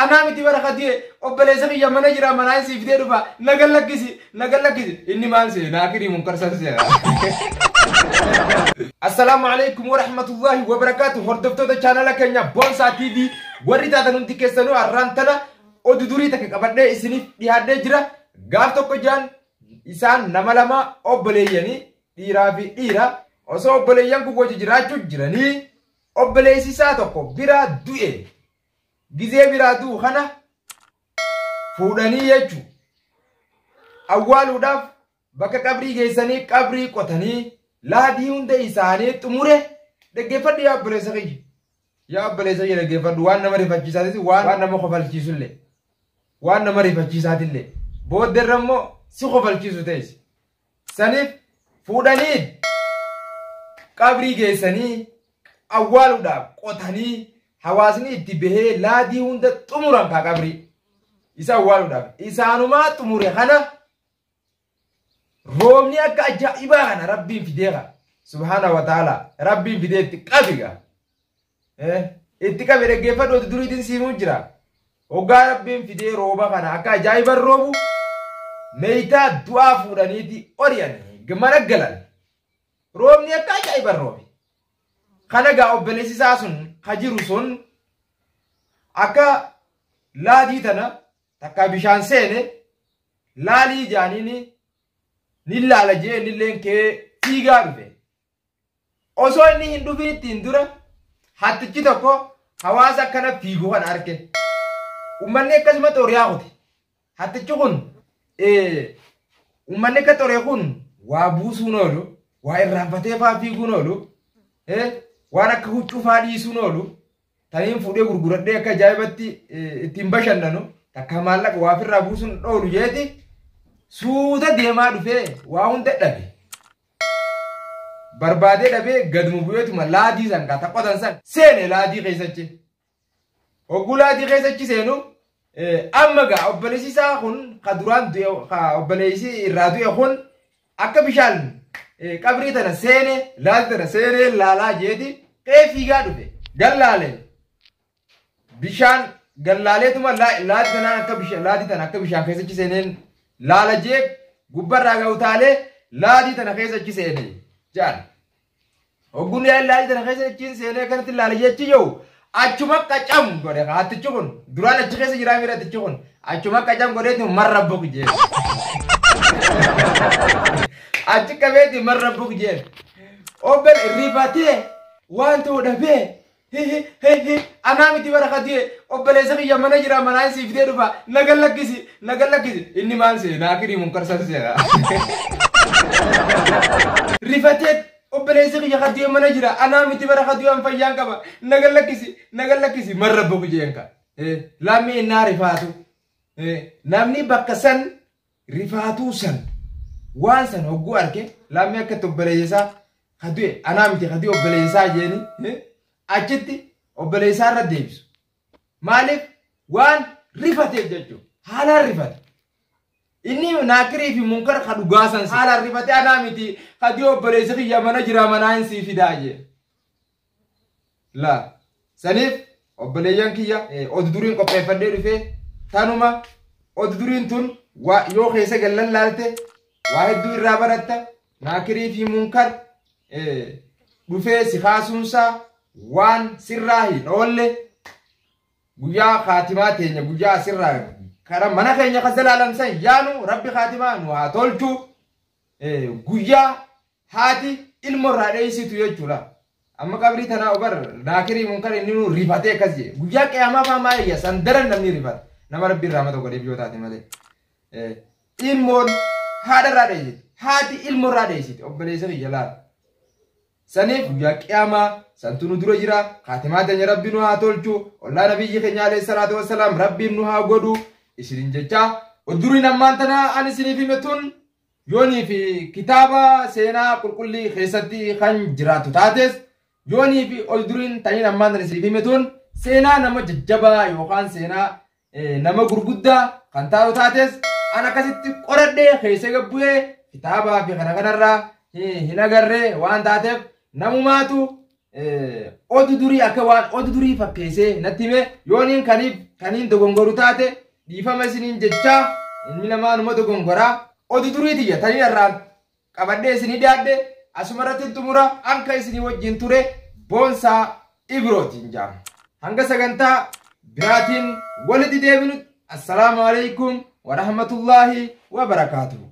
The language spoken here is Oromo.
Anaa miti bara katiyee obboleessa kiyya mana jira manaa isii fidee dhufa nagan lakkisi nagan lakkisi inni maal see naakirii munkarsan see. Assalaamu alaikum warahmatullahi wabarakaatu. Hordoftoota chaanala keenya Boonsaa TV warri taatan hundi keessanuu, har'aan tana oduu durii takka qabadhee isiniif dhiyaadhee jira. Gaaf tokko jaan isaan nama lama obboleeyyanii, dhiiraa fi dhiira. Osoo obboleeyyan kun wajji jiraachuu jiranii, obboleessi isaa tokko biraa du'e. Gizee biraa du'u kana fuudhanii jechuu awwaaluudhaaf bakka qabrii geessanii, qabrii qotanii, laadii hunda isaanii xumure. Dhaggeeffadhu yaa obboleessa kiyya. Yaa obboleessa kiyya, dhaggeeffadhu. Waan nama rifachiisaatis, waan nama kofalchiisullee, waan nama rifachiisaatillee, booddeerra immoo si kofalchiisu ta'es. Saniif fuudhanii qabrii geessanii awwaaluudhaaf qotanii, hawaasni itti bahee laadii hunda xumuran kaa, qabrii isa awwaaluudhaaf isaanumaa xumure. Kana roobni akka ajaa'ibaa kana Rabbiin fideera. Subhaana wa ta'ala, Rabbiin fidee itti qabiga. Itti qabe. Dhaggeeffadhu, duriitiin siimuu jira. Hoggaa Rabbiin fidee rooba kana akka ajaa'iban roobu, meeytaa du'aa fuudhaniiti ori'anii mana galan. Roobni akka ajaa'iban roobe. Kana gaa obboleessi isaa sun ka jiru sun akka laadii tana takka bishaan seene laalii jaaniini ni laala jee innilleen kee fiigaa dhufe. Osoo inni hin dhufin ittiin dura hattichi tokko hawaasa akkana fiigu kana arge. Uummanni akkasuma xoriyaa kute. Hattichi kun uummanni akka xoree kun waa buusuun oolu, waa irraanfatee faa fiiguun oolu, waan akka huccuu faa dhiisuun oolu, taniin fuudhee gurguradhee akka ajaa'ibatti ittiin bashannanu, takka maallaqa waa ofirraa buusuun oolu jeeti suuta deemaa dhufee waa hunda dhabe. Barbaadee dhabee gaduma bu'eetuma laadii san kaa qotan san seene laadii keessachi. Hogguu laadii keessachi seenu, amma gaa obboleessi isaa kun ka duraan du'e, ka obboleessi irraa du'e kun akka bishaan qabrii tana seene, laadii tana seene laalaa jeeti qe'ee fiigaa dhufe. Gallaale bishaan gallaaleetuma laadii tanaan akka bishaan laadii tana akka bishaan keessachi seeneen laala jee gubbarraa ga'u taalee laadii tana keessachi seene jaan. Hogguun laadii tana keessa seenee akkanatti laala jechi yoo achuma qacam godhe, hattichi kun duraan achi keessa jiraa mira, hattichi kun achuma qacam godheeti marra buk jee. Achi qabeeti marra buk jee. Obbel rifatee waan ta'u dhabee, anaa miti bara katiyee obboleessa kiyya mana jira manaa isii fidee dhufa nagan lakkisi nagan lakkisi inni maal see naakirii munkarsan seera. Rifatee obboleessi kiyya katiyee mana jira, anaa miti bara katiyee an fayyaan qaba, nagan lakkisi nagan lakkisi marra boku jeenka. Lammii innaa rifaatu namni bakka san rifaatuu san waan san hogguu arge, lammii akka obboleessaa kadu'e anaa miti kadu'e obboleessaa jeeni achitti obboleessaa irra deebisu. Maaliif? Waan rifateef jechuudha. Haalaan rifate. Inni naakirii fi munkar ka dhugaa san haalaan rifatee anaa miti kadu'e obboleessi kiyya mana jira manaa hin sii fidaa jee. Laa saniif obboleeyyan kiyya, oduu duriin qopheeffadhee dhufee tanuma. Oduu duriin tun yoo keessa gallan laalte waa hedduu irraa baratta. Naakirii fi munkar dhufee si kaasuunsaa waan sirraa hin oolle. Guyyaa kaatimaa teenya, guyyaa asirraa kara mana keenya ka zalaalamsan yaanu, Rabbi kaatimaa nu haa tolchu. Guyyaa haati ilmo irraa dheeysitu jechuudha. Amma qabrii tanaa obar naakirii munkar inni nu rifatee akkas jee. Guyyaa qiyaamaa faa maal iyya san daran namni rifata. Nama Rabbi irraa mata godheef yoo taate malee. Ilmoon haadha irraa dheeysiti. Haati ilmo irraa dheeysiti. Obboleessa kiyya, laala. Saniif guyyaa qiyaamaa santu nu dura jira. Kaatimaa teenya Rabbi nu haa tolchu. Ollaa nabiyyi keenya alayhi salaatu wassalaam Rabbiin nu haa godhu. Isinin jechaa, duriin ammaan tana ani isiniif hime tun yoonii fi kitaaba seenaa qulqullii keessatti kan jiraatu taates, yoonii fi ol duriin taniin ammaan tana isiniif hime tun seenaa nama jajjabaa yookaan seenaa nama gurguddaa kan taatu taates, an akkasitti qoradhee keessa gabbu'ee kitaabaa fi kana kanarraa hin agarree waan taateef namumaatu Odu durii akka waan odu durii fakkeessee natti hime. Yooniin kaniif kaniin dogongoru taate dhiifama isiniin jechaa, ilmi namaa numa dogongoraa. Odu durii tiyya tanii irraan qabadhee isinii dhiyaadhe asuma irratti xumura. Anka isinii wajjin ture Boonsaa Ibrootiin jaama. Hanga sagantaa biraatiin walitti deebinutti, assalaamu alaikum warahmatullaahi wabarakaatuhu.